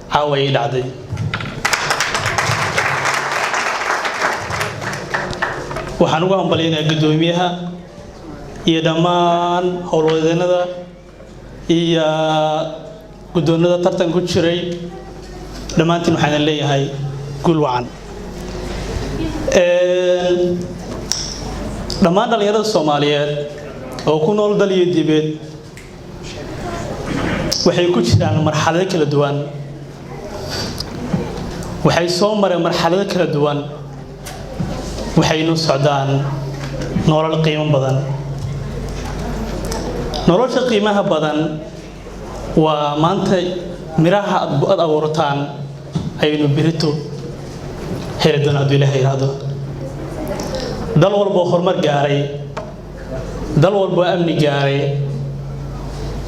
Caawa ay dhacday. Waxaan ugu hambalyaynayaa guddoomiyaha iyo dhammaan howlwadeennada iyo guddoonada tartan ku jiray. Dhammaantiin waxaan idin leeyahay guul wacan. Dhammaan dhallinyarada Soomaaliyeed oo ku nool dal iyo dibeed waxay ku jiraan marxalado kala duwan, waxay soo mareen marxalado kala duwan, waxaynu socdaan nolol qiimo badan. Nolosha qiimaha badan waa maanta miraha aad abuurtaan ayaynu berito heli doona, hadduu Ilaahay yidhaahdo. Dal walboo horumar gaaray, dal walboo amni gaaray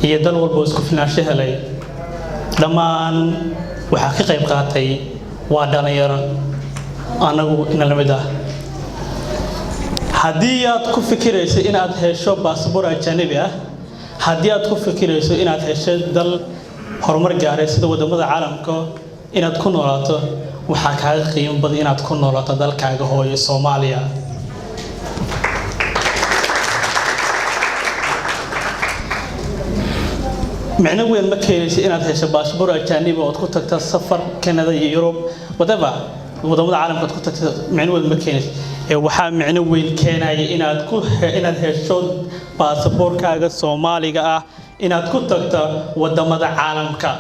iyo dal walboo isku filnaansho helay, dhammaan waxaa ka qayb qaatay waa dhalinyaro annagu ina la mid ah. Haddii aad ku fikirayso inaad hesho baasboor ajanabi ah, haddii aad ku fikirayso inaad hesho dal horumar gaaray sida wadamada caalamka inaad ku noolaato, waxaa kaaga qiimo badan inaad ku noolaato dalkaaga hooyo, Soomaaliya. Micno weyn ma keenayso inaad hesho baasboor ajaaniba ood ku tagta safar Canada iyo Yurub, whatever wadamada caalamka aad ku tagta, micno weyn ma keenayso. Ee waxaa micno weyn keenaya inaad hesho baasaboorkaaga Soomaaliga ah, inaad ku tagto wadamada caalamka,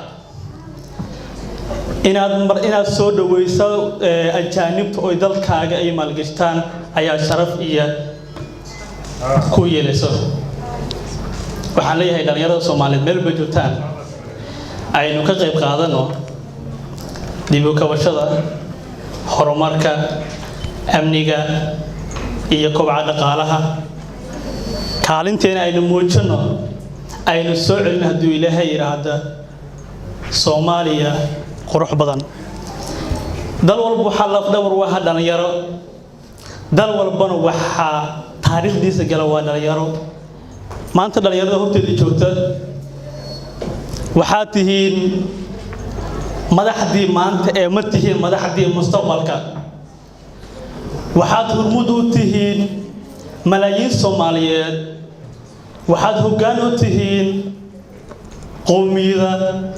inaad mar inaad soo dhaweyso ajaanibta oo dalkaaga ay maalgashtaan ayaa sharaf iyo ku yeelayso. Waxaan leeyahay dhalinyarada Soomaaliyeed meel bay joogtaan, aynu ka qayb qaadano dib u kabashada, horumarka, amniga iyo kobaca dhaqaalaha. Kaalinteena aynu muujino, aynu soo celin, hadduu Ilaahay yidhaahda, Soomaaliya qurux badan. Dal walba waxaa lafdhabar waha dhalinyaro, dal walbana waxaa taariikhdiisa gala waa dhalinyaro. Maanta dhalinyarada horteeda joogta waxaad tihiin madaxdii maanta ee ma tihiin madaxdii mustaqbalka. Waxaad hormuud u tihiin malaayiin Soomaaliyeed, waxaad hoggaan u tihiin qowmiyada,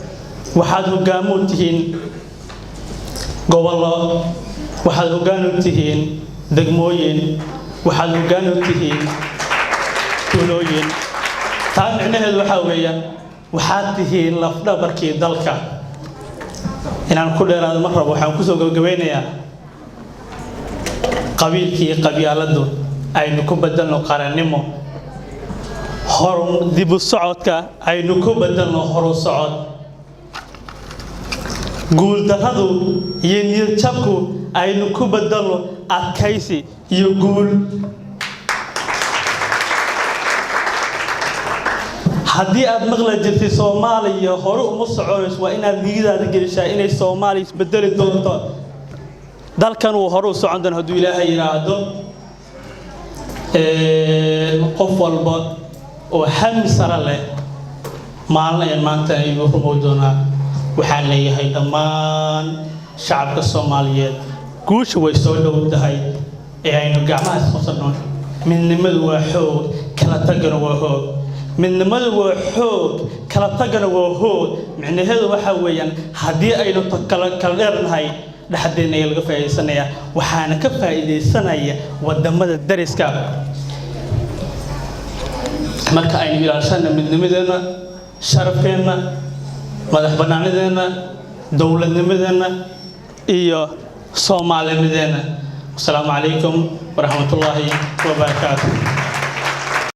waxaad hoggaamo u tihiin gobollo, waxaad hoggaan u tihiin degmooyin, waxaad hoggaan u tihiin tuulooyin. Taa micnaheedu waxaa weeyaan waxaad tihiin lafdhabarkii dalka. Inaan ku dheeraado ma rabo. Waxaan kusoo gabagabeynayaa, qabiilkii qabyaaladdu aynu ku bedelno qarannimo, hor dib u socodka aynu ku bedelno horu socod, guuldarradu iyo niyadjabku aynu ku bedelno adkaysi iyo guul. Haddii aad maqla jirtay Soomaaliya hore uma soconayso, waa inaad niyadaada gelishaa inay Soomaaliya isbedeli doonto, dalkan uu hore u socon doono, hadduu Ilaahay yidhaahdo. Qof walba oo hami sare leh maalin ayaan maanta ayuu rumow doonaa. Waxaan leeyahay dhammaan shacabka Soomaaliyeed, guusha way soo dhow tahay ee aynu gacmaha isqabsano. Midnimadu waa xoog, kala tagana waa hoog. Midnimadu waa xoog, kala tagana waa hoog. Micnaheedu waxaa weeyaan haddii aynu kala kala dheernahay, dhexdeenna ayaa laga faa'iidaysanaya, waxaana ka faa'iidaysanaya wadamada dariska. Marka aynu ilaashana midnimadeenna, sharafkeenna, madax bannaanideenna, dowladnimadeenna iyo soomaalinimadeenna. Asalaamu calaykum waraxmatullaahi wabarakaatu.